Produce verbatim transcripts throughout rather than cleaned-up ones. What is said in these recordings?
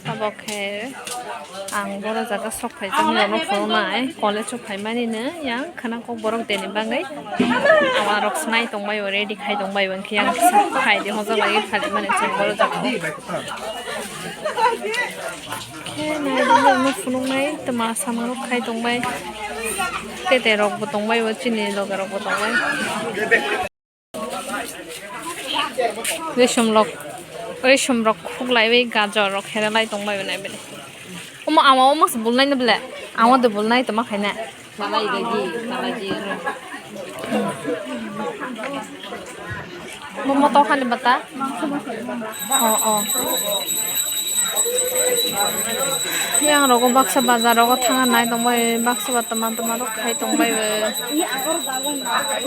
Abo khe ang boro jaga sok phaijak norok phunuknai, college o phaimanino yang khwna kokborok deni bagwi ama rok snai tongbaio, ready khai tongbaio, hwnkhe yang kisa phaidi hojak laiwi phalimani chwng boro jaga o. Khe naidi norokno phunuknai twma samungrok khai tongbai, tete rokbo tongbaio, chini loge rokbo tongbai. Resum rok, resum rok khuklaiwi gajor rok kherelai tongbai nai bini. Omo ama omo se bulnai ni bele, ama de bulnai tongma khaina. Momo to khani bata. Oh, oh. Yang rogo baksa bazar rogo thanga nai tongbai, baksa ba tama tama rok khai tongbai bo.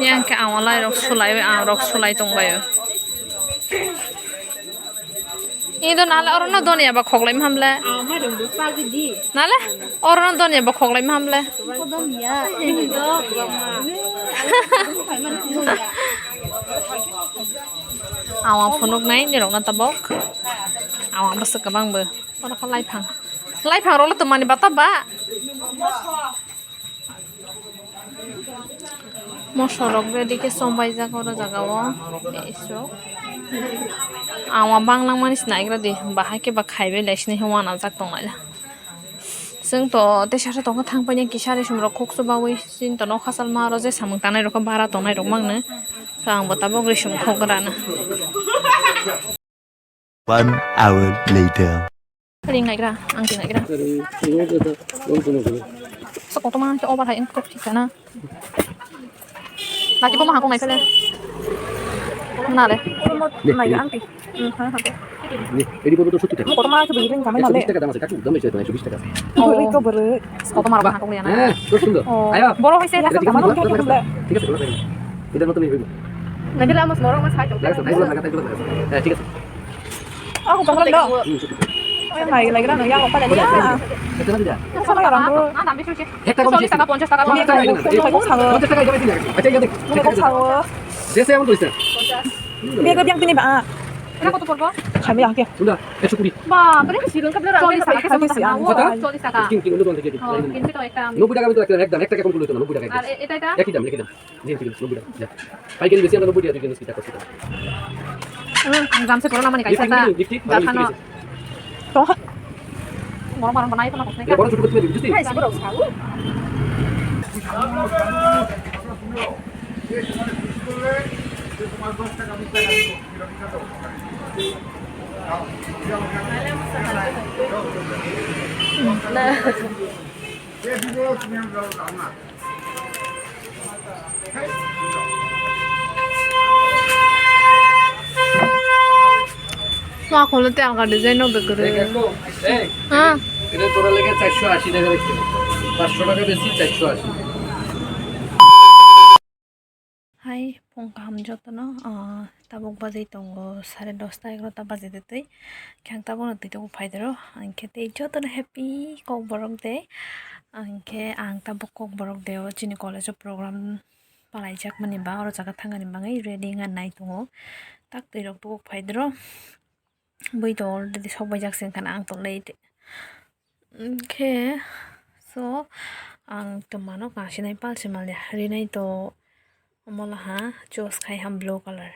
Yang khe ang walai rok sulai, ang rok sulai tongbai bo. Ido nale oro no donya ba khoklai mahamle. Nale oro no donya ba khoklai mahamle. Awa phunuk nai ni rok na tabok. Awa bwswk kwbang bo. Oro kha laiphang. Laiphang rok le twmani bata ba. Moso rok ready khe chombai jak oro jaga o. Tei isuk. Awa bang nang mani se naigra di. Bahai khe ba khaibai lai sini he wana jak tong lai. Chwng to tei sasa tongkha thang painai kisa resum rok khuk chubaui chini to nokha salma aro je samung tanai rok bara tongnai rok mangno. Ang bo tabok resum khok rana. One hour later. Ring naigra, ang ring naigra. So kotorma khe over hai ang kok thik kana. Laki bo ma hakong nai phele. Na le. Nai ang ti. Hmm, ha ha. Ni, edi bodo to sotto taka. Kotorma khe bini ring kami na le. Ekso bish taka dam ase, kaku, dam ase, ekso bish taka. Oh, iko bere. Kotorma rok hakong ya na. হ্যাঁ, খুব সুন্দর। Oh. আয়ো। Boro hoise. এটা ঠিক আছে, ঠিক আছে। এটা নতুন হইব। Nai phele amos morok mas hai. লাগাইছো, লাগাইছো, লাগাইছো, লাগাইছো। হ্যাঁ, ঠিক আছে। Ako bang lo. Hmm, sotto. Oy, nai, nai, nai, yang apa tadi ya? এটা না দিদা? Ang sama orang tu. Ang dami sushi. একটা কম চল্লিশ টাকা, পঞ্চাশ টাকা, তুমি একটা পঞ্চাশ টাকা। Item আছে না? পঞ্চাশ টাকা item আছে না? আচ্ছা, এটা দেখ। Mune kok sawo. দেশে এমন করিস না। Biya ko biang tini ba. Ena koto porbo? Sami yang kia. Udah, একশো কুড়ি। Ba, beri sirung ka bera. চল্লিশ টাকা, চল্লিশ টাকা। কত? চল্লিশ টাকা। কিন, কিন, অন্য দোকান থেকে কিন। Oh, কিনছি তো একটা আমি। নব্বই টাকা আমি তো রাখলাম, এক দাম, এক টাকা কম করলে হতো না, নব্বই টাকা। আর এ-, এটা, এটা? একই দাম, একই দাম। জি, ঠিক আছে, নব্বই টাকা। যা। পাইকারি বেশি আমরা নব্বই টাকা, তুই কিনিস, কি টাকা, কত টাকা? Hmm, ang jamse pura namani kaisa ta. Lipstick, lipstick, lipstick. Tong. Borok borok banai kono kosnai. Borok chutu chutu lipstick. Hai, borok sawo. Ma kholo te alga design no bekore. এই, হ্যাঁ। এটা তোরা লেগে চারশো আশি টাকা রাখছি। পাঁচশো টাকা বেশি, চারশো আশি। Hai, phung kaham jotono, ah, tabuk bajai tongo sare dosta, egarota bajai de twi. Khe ang tabukno twi tabuk phai doro. Ang khe tei jotono happy Kokborok de. Ang khe ang tabuk Kokborok de o chini college o program palaijakmani ba oro jaga thangani bagwi ready wngna nai tongo. Tak twi rok tabuk phai doro. Bui to already sok baijak se wngkha na ang to late. Hwnkhe so ang twmano kasinai palsi maliya rinai to omo laha choose khai ham blue color,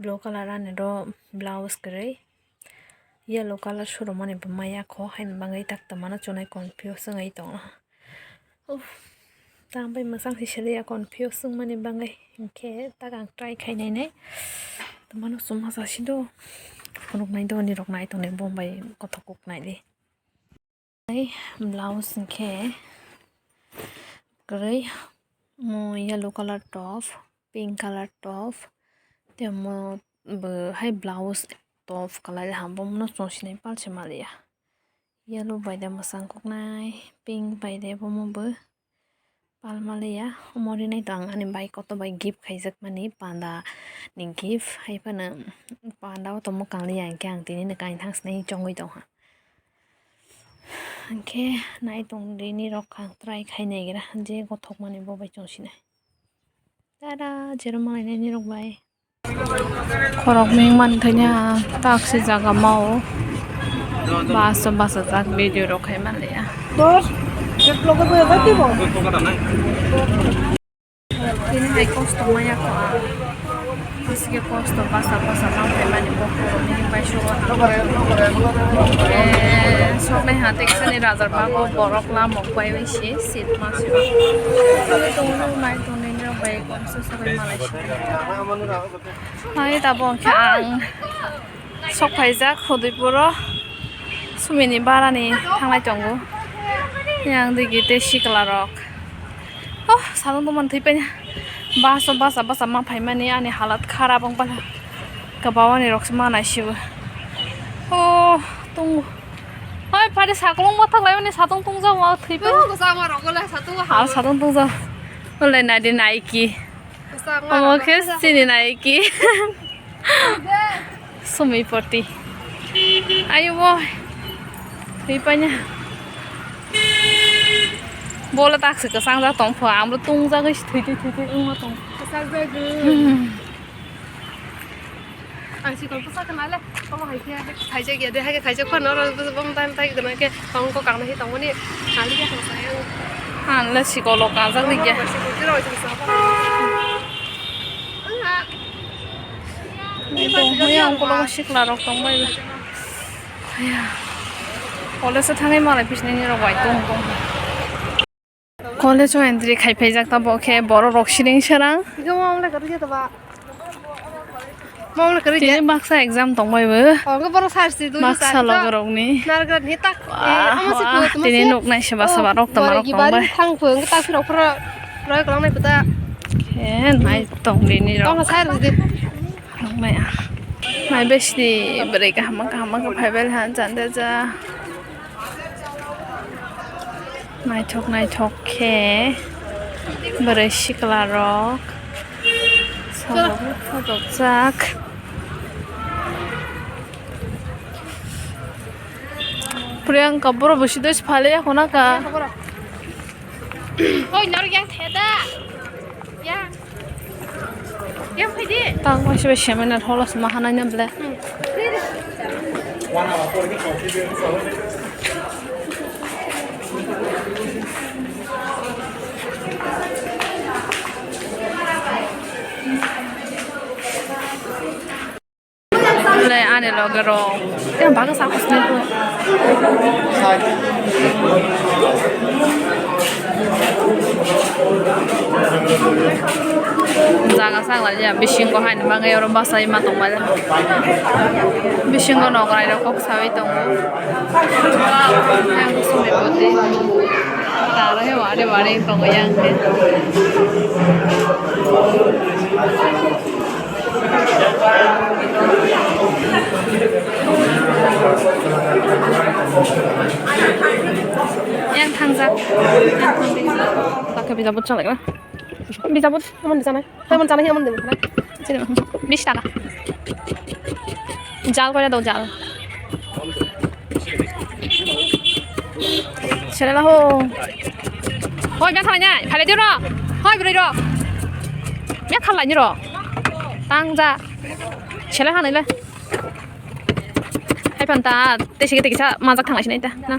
blue color ani ro blouse kwrwi yellow color surumani bo maya kho haini bagwi tak twmano chunai confuse wngwi tongo. Uff, tang bai mwchang si siliya confuse wngmani bagwi, hinkhe tak ang try khai nainai. Twmano chuma chasi do, phunuknai do, nirok nai tongnai, bo bai kothok kuk nai di. Ai, blouse hinkhe kwrwi, mo yellow color top, pink color top, tei mo bo hai blouse top kwlai ha, bono chwng sinai palsi maliya. Yellow bai de mwchang kuknai, pink bai de bomo bo pal maliya. Omo rinai to ang ani bai koto bai gift khaijak mani panda ni gift, hai phano panda o to mwkang liya hinkhe ang tini no kainthang sinai chongwi tongha. Hinkhe nai tong di nirok ang try khai naigra je gothok mani bo bai chwng sinai. Tada, jero malainai nirok bai. Khorok ming mani thanya tak se jaga mao. Bus o bachajak video rok khai manliya. Dos, get logo bo ya jati bo. Tini hai kosto maya ko ang. Asike kosto basa basa tang phaimani bokhorokni bai sugo ang. Eh, soknai ha teksani rajar bago borok lamok bai bai se seat ma se. Tongwi tongwi nai tongwi nai rok bai kongsa sabai malai se. Hai tabok khe ang. Sok phaijak Udaipuro sumini barani thanglai tongo. Yang digi tei sikla rok. Oh, salon tongmani thwi paina. Bus o basa basa ma phaimani ani halat kharap wng pala. Kabawani rok se ma naisibo. Oh, tongo. Oi, phari sakolong ma thaklaimani satung tungjago thwi paina. Oh, kwchangma rok le satung ha, satung tungjago. Ole nadi naiki. Omo khe chini naiki. Sumi poti. Ayo bo. Twi panya. Bola tak se kwchang jak tong pho. Amro tung jak thwi thwi thwi thwi wngma tong. Kwchang jak. Hmm. Ang sikon bwsa khna le, omo hai khe khaijak ya de, hai khe khaijak phano oro bwsa bom time tai gana khe tong kok ang nahi tongmani. Ang le khe tong sai ang. Ang le sikolo kanjak ni khe. Sikon tiro tong sa pa. Ang ha. Ni tong hoya ang kolo sikla rok tong bai. Hoya. College o thangwi malai pisni ni rok bai tong tong. College o entry khai phaijak tabok khe borok rok siring serang. Iko mo amle kari jeta ba. Mo amle kari je. Tini baksa exam tong bai bo. Oh, ko borok sar si dui baksa logo rok ni. Nar gra ni tak. Wah, eh, ama si wah, ko, tini si. Nuk nai seba seba rok toma rok tong bai. Thang pho, tak phirok phra. Roi kolang nai puta. Khe nai tong dini rok. Tong sar di. Nukmaya. Mai besni bwrwi kaham kaham khe phaibai han chande ja. Naithok naithok khe bwrwi sikla rok sajak. Priyanka boro bwswi doi se phalya khuna ka. Oi, norok yang theda. Ya. Yang phai di. Tang bai se bai seminar hall o se ma hanai na ble. Hmm. Le ani loge rok. Yang bagus aku sini tuh. Jaga sagla ya bisingo haini bagwi oro bachai ma tongmani. Bisingo nokrai rok kok sawi tongo. Yang sumi boti. Taro he wari wari tongo yang he. Yang thangjak. Yang thangjak. Taka bijabot chalai na. Bijabot, amon di sanai. Amon sanai, amon di sanai. Sini, bis taka. Jal kore do jal. Sele la ho. Hoi, bia thalai nai. Phalai di ro. Hoi, bwrwi ro. Bia thalai ni ro. Tang ja. Sele hanai le. Hai phan ta. Te sigi te kisa majak thanglai sinai ta. Na.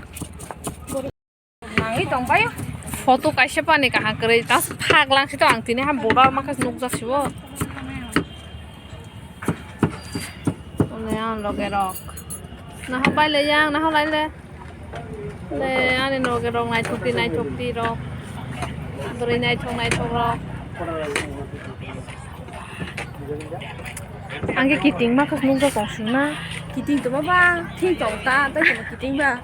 Nangwi tong bai. Photo kaisa pani kaham kwrwi. Tas phak lang si to ang tini ha boda ma kha nukjak sibo. Ole ang loge rok. Naha pai le yang, naha lai le. Le ani loge rok naithok di, naithok di rok. Bwrwi naithok, naithok rok. Ang khe kiting ma khe nukjak tong sing na. Kiting tongma ba, thik tong ta, tei tongma kiting ba.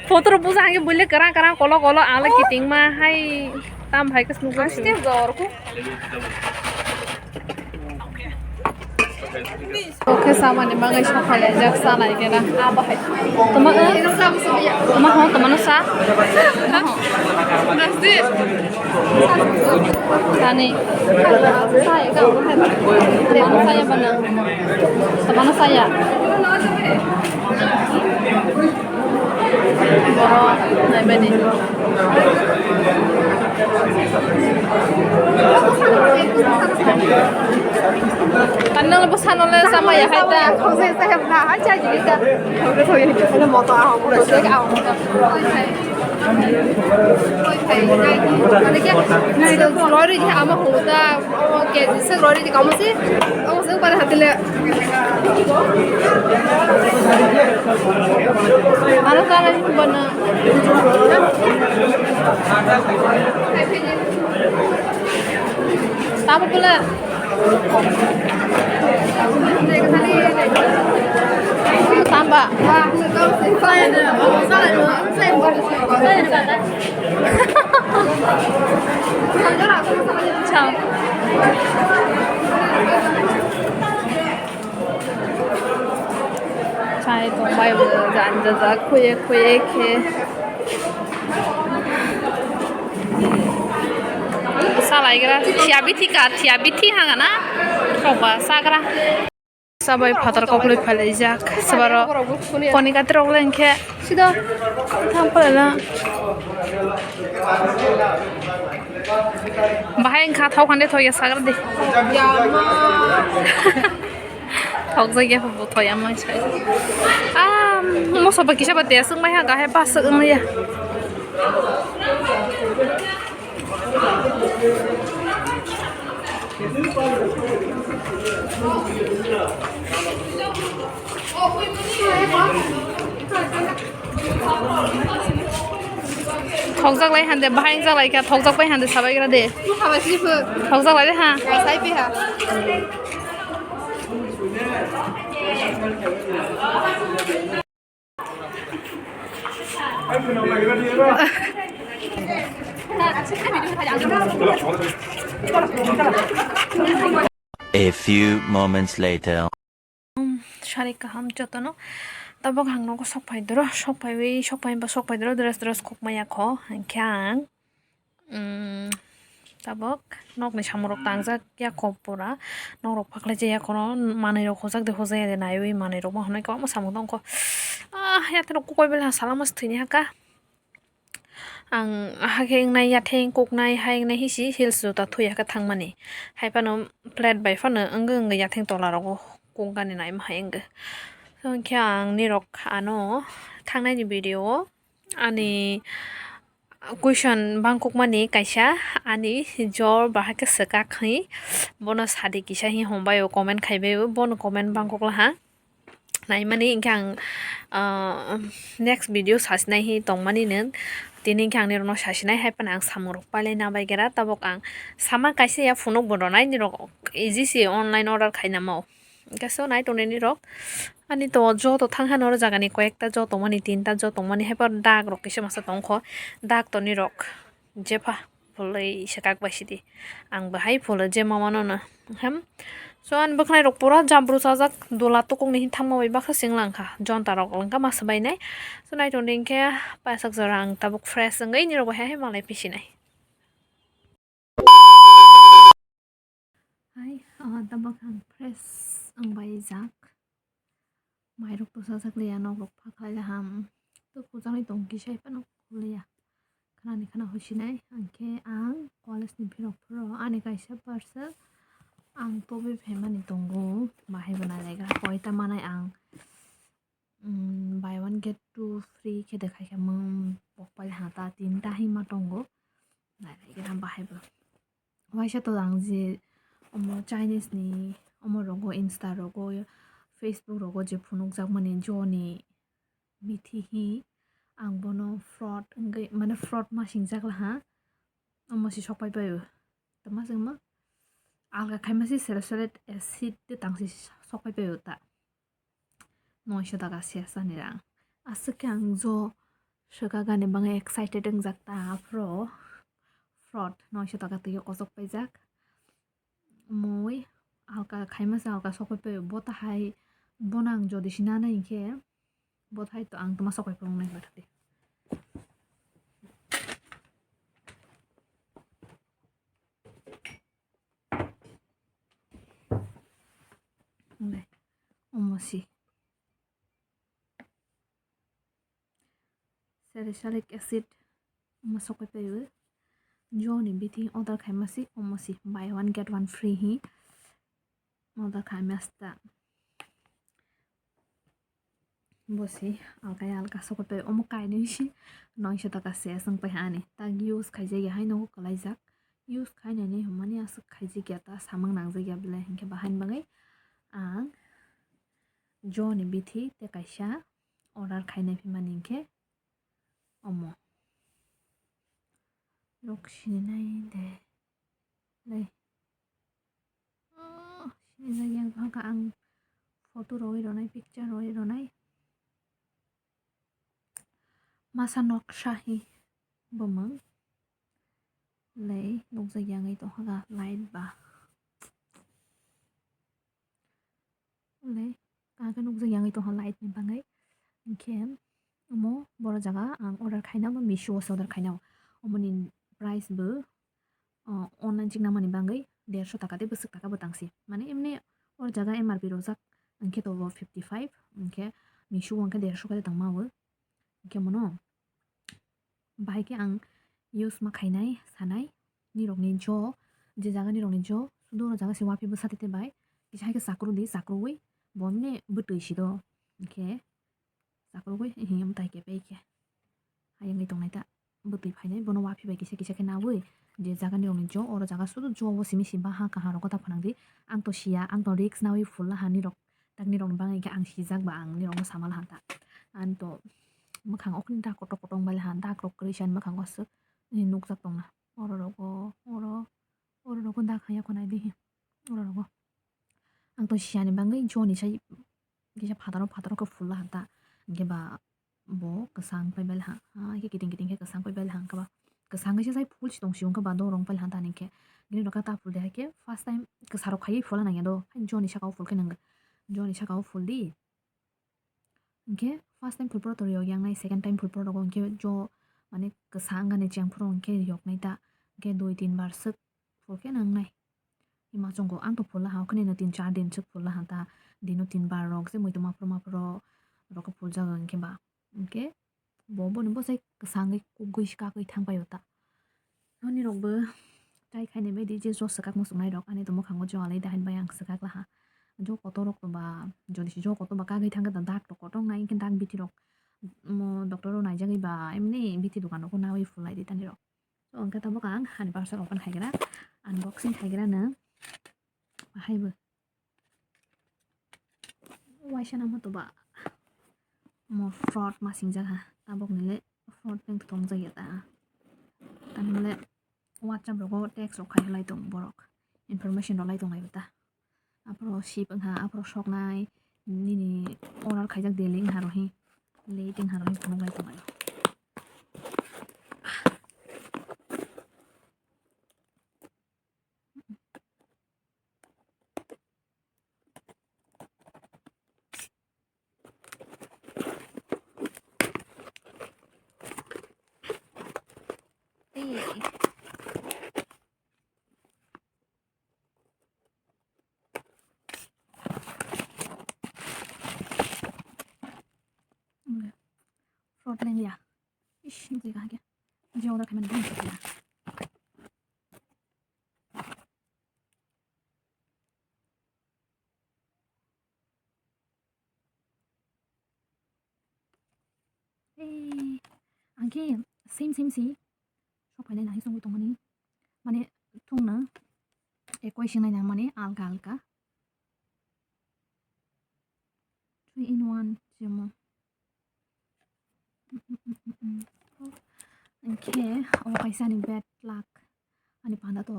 Photo rok buja ang khe buile kwrang kwrang kolo kolo ang le kiting ma hai tam hai khe nukjak sing. Oke, samani bagwi sokha laijak, cha nai khe na. Toma, toma ho, toma no sa? Tani. Saya ka, toma no saya bana. Toma no saya. Naimani. Tanang bo sanole sama ya hai ta. Lori di ama hota. Oke, jisa lori di kamu sih. Kamu sih pada hati le. Ano kala ni bana. Tamo pula. Tamba. Chao. Chai tongbai bo jani jajak khuye khuye khe. Salaigra thiya bithi ka thiya bithi hangana. Soba sagra. Sabai phatar koplwi phailaijak. Sabaro koni katirok lengkhe. Sido. Thampalala. Bahai wngkha thok hande thok ya sagra de. Thokjak ya bo thok ya mai sai. Ah, moso ba kisa ba deswk mai ha gahe baswk wngya. Thokjak lai hande, bahai wngjaklai kha, thokjak bai hande, sabai gra de. Thokjak lai de ha. A few moments later. Sari kaham jotono. Tabok ang nogo sok phai doro, sok phaiwi, sok phai ba sok phai doro, dress, dress kok maya kho, hwnkhe ang, mm, tabok nokni samung rok tangjak ya kho pura, nok rok paklai jaya khono, manwi rok hojak de hojaya de naiwi manwi rok ma hwnwi kwbangma samung tong kho. Ah, yatrok kukoi bela salama se thwini haka. Ang hakhe wngnai, yatheng kuknai, hai wngnai hisi heels juta thwi hakhe thangmani. Hai phano flat bai phano wngwi wngwi yatheng tola rogo kukgani naima hai wngwi. Hwnkhe ang nirok ano thangnaini video o ani question bangkukmani kaisa ani jor bahai khe swkak hi bono sadi kisa hi hombai o comment khaibai o bono comment bangkuk laha. Naimani hwnkhe ang, ah, next video sasinai hi tongmani nw. Tini hwnkhe ang nirokno sasinai hai phano ang samung rok pailai na bai kera, tabok ang sama kaisa ya phunuk bo rwnai nirok easy se online order khainamo. Hwnkhe so nai tongnai nirok ani to joto thang hano oro jagani koyekta jo tongmani tinta jo tongmani hai phano dak rok kisa masa tongkho dak to nirok jepha. Phulwi swkak bai sidi. Ang bahai phulo je mama no no. Hem. So ani bwkhnai rok pura jambru chajak dula tukuk ni hin thangma bai baksa sing langkha. Jonta rok langkha masa bai nai. So nai tongdi hinkhe pasak jora ang tabuk fresh wngwi nirok bai hai malai pisinai. Hai, ah, tabuk ang fresh wngbai jak. Mairok to sajak liya, nok rok pha khlai laham. To kuchangni tong kisa phano kuliya. Khnani khna husinai, hwnkhe ang college ni phirok phuru ani kaisa parcel ang tobwi phaimani tongo. Bahai bo nai laika koita manai ang, mm, buy one get two free khe de khaikha mung pokpai hata tinta hima tongo. Nai laikha bahai bo. Waisa to ang je omo Chinese ni omo rogo, Insta rogo, Facebook rogo je phunukjakmani joni mithi hi ang bono fraud wngwi mane fraud ma singjak laha. Omo si sokpai paio. Tama singma alga khaima si salicylic acid de tangsi sokpai paio ta. Noisho taka siyasa ni rang. Aswk khe ang jo swkagani bagwi excited wngjak ta, aphro fraud noisho taka twi o kochok paijak. Mui alka khaima se alka sokoi paio, bo tahai bono ang jodi si nanai hinkhe bo thai to ang toma sokoi phunuknai hwnkha tei. Omo si. Salicylic acid omo sokoi paio. Joni bithi order khaima si omo si buy one get one free hi order khaima sta. Bo si alka alka sokoi paio omo kainwi si noisho taka se song pai ani tak use khaijak ya hai nogo kwlaijak. Use khainani hwnmani aswk khaijak ya ta samung nangjak ya bele hinkhe bahaini bagwi ang joni bithi tei kaisa order khainai phimani hinkhe omo. Rok sininai de. Lai. Oh, sinijak yang bhaka ang photo roi ronai, picture roi ronai. Masa noksa hi bumung. Lai, nukjak yang ai tongkha light ba. Ulai, kaham khe nukjak yang tongkha light ni bagwi. Hinkhe omo boro jaga ang order khaina, omo Meesho o se order khaina. Omoni price bo, o, online chikna mani bagwi dersho taka tei bwswk taka bo tangsi. Mane emni o jaga M R P rojak hinkhe to bo fifty five, hinkhe Meesho o hinkhe dersho khe tangma o. Hinkhe mono bahai khe ang use ma khainai sanai nirokni jo, je jaga nirokni jo sudo oro jaga se uaphai bwsa tete bai kisa hai khe chakrudi, chakrui bo mane bwtwi si do hinkhe chakrugwi hiya mwtai khe pai khe hayungwi tongnai ta bwtwi phainai bono uaphai bai kisa kisa khe naui je jaga nirokni jo oro jaga sudo jo o simi si baha kaham rok ta phanangdi ang to siya ang to risk naui phul laha nirok tak nirokni bagwi khe ang sijak ba ang nirokno sama laha ta. Ang to mwkhang okni dak kotor kotor wng bai laha dak rok kwrwi sa ni mwkhango aswk nukjak tongna oro rogo oro oro rogo dak haya khwnai di oro rogo ang to siyani bagwi joni sai kisa phataro phataro khe phul laha ta hinkhe ba bo kwchang pai bai laha hai khe kiting kiting khe kwchang pai bai laha hinkhe ba kwchang khe sai phul si tong si hinkhe ba do rong pai laha ta hinkhe bini rok ta phul de hai khe first time kwsa rok khai phul nang ya do joni saka o phul khe nang joni saka o phul di. Hinkhe first time phulpro to riyok yang nai, second time phulpro rogo hinkhe jo mane kwsa wngani chengphuru hinkhe riyok nai ta, hinkhe dui tin bar swk phulkhe nang nai. Ima chongo ang to phul laha, okhne no tin char din swk phul laha ta, dino tin bar rok se muitu maphuru maphuru rok phul jago hinkhe ba, hinkhe bo boni bwsai kwsangwi kugwi kakwi thang paio ta. Nini rok bo try khainai bai di je jo swkak muchung nai rok ani to mwkhango jo alai da hin bai ang swkak laha. Jo kotor rok to ba jodi se jo kotor ba kagwi thang khe da dak to kotor nai hinkhe dak bithi rok mo doctor rok naijagwi ba emni bithi dokan rok naui phulai di tani rok. To hinkhe tabuk ang ani parcel open khai gra unboxing khai gra no hai bo. Waisa namo to ba mo fraud ma singjak ha tabok ni le fraud bank tong jak ya ta. Tamo le WhatsApp rogo text rok khai lai tong borok information rok lai tong lai ta. Aphuru sip wngkha aphuru soknai nini order khaijak delete wngkha rohi late wngkha rohi phunuk lai tong lai. Fraud leng ya. Ish, nukjai kaham khe. Jia order khaimani bini khe ya. Ei, ang khe same same si. Sok phainai nahai songwi tongmani. Mane thungna ekoi singnai nang mane alka alka. Three in one jemo. Hinkhe omo kaisa ani bad luck. Ani panda to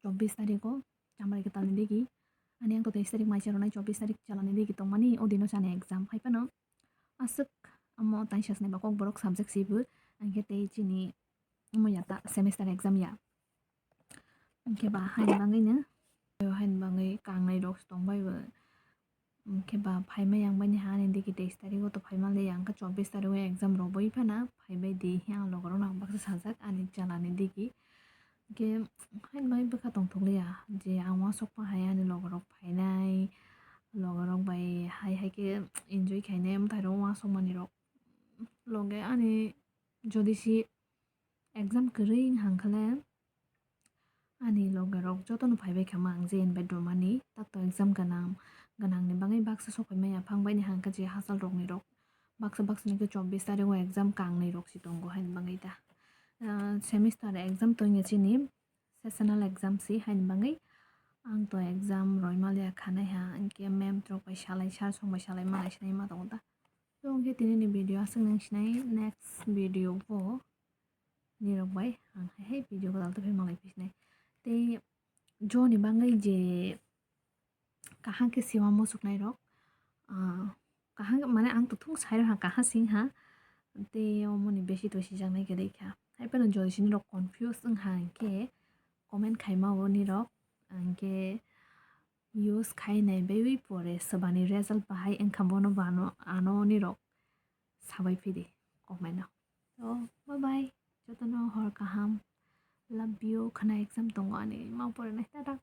chobbish tarikh o chamrai kwtalni digi. Ani ang to teis tarikh mai se rwnai chobbish tarikh chalani digi tongmani o dino se ani exam hai phano aswk omo taisa snai ba kokborok subject sibo hinkhe tei chini omo ya ta semester exam ya. Hinkhe ba haini bagwino, haini bagwi kangnai rok tongbai bo. Hinkhe ba phaimai ang baini hani digi teis tarikh o to phaima le ang khe chobbish tarikh o exam rwbwi phano phaibai di hiya ang logo rok no ang baksa sajak ani chalani digi. Hinkhe haini bagwi bwkha tongthok liya je ang uansuk ma hai ani logo rok phainai, logo rok bai hai hai khe enjoy khainai mwtai rok uansuk mani rok loge ani Jodi si exam kwrwi wng hang khe le ani loge rok jotono phaibai kha ma ang je invite rwmani, tato exam gwnang gwnangni bagwi baksa sok phai maya phang baini hang khe je hachal rokni rok baksa baksa ni khe chobbish tarik o exam kangnwi rok si tongo haini bagwi da. Ah, semester exam tongya chini, sessional exam si haini bagwi ang to exam roima liya khanai ha, hinkhe ma'am rok bai salai, sir song bai salai manai sinai ma tongo da. To hinkhe tini ni video aswk nang sinai, next video bo nirok bai ang hai hai video kwtal tei phai malai phi sinai. Tei joni bagwi je kaham khe siwa muchuknai rok, ah, kaham khe, mane ang to thung sai rok ha, kaham sing ha, tei omoni besi to sijaknai kwrwi kha. Hai phano jodi sini rok confuse wng ha hinkhe comment khaima o nirok, hinkhe use khai nai baiwi pore swbani result bahai wngkha bono bano ano nirok sabai phidi comment o. To bye bye, jotono hor kaham, love you, khwna exam tongo ani ma pore nai, tata.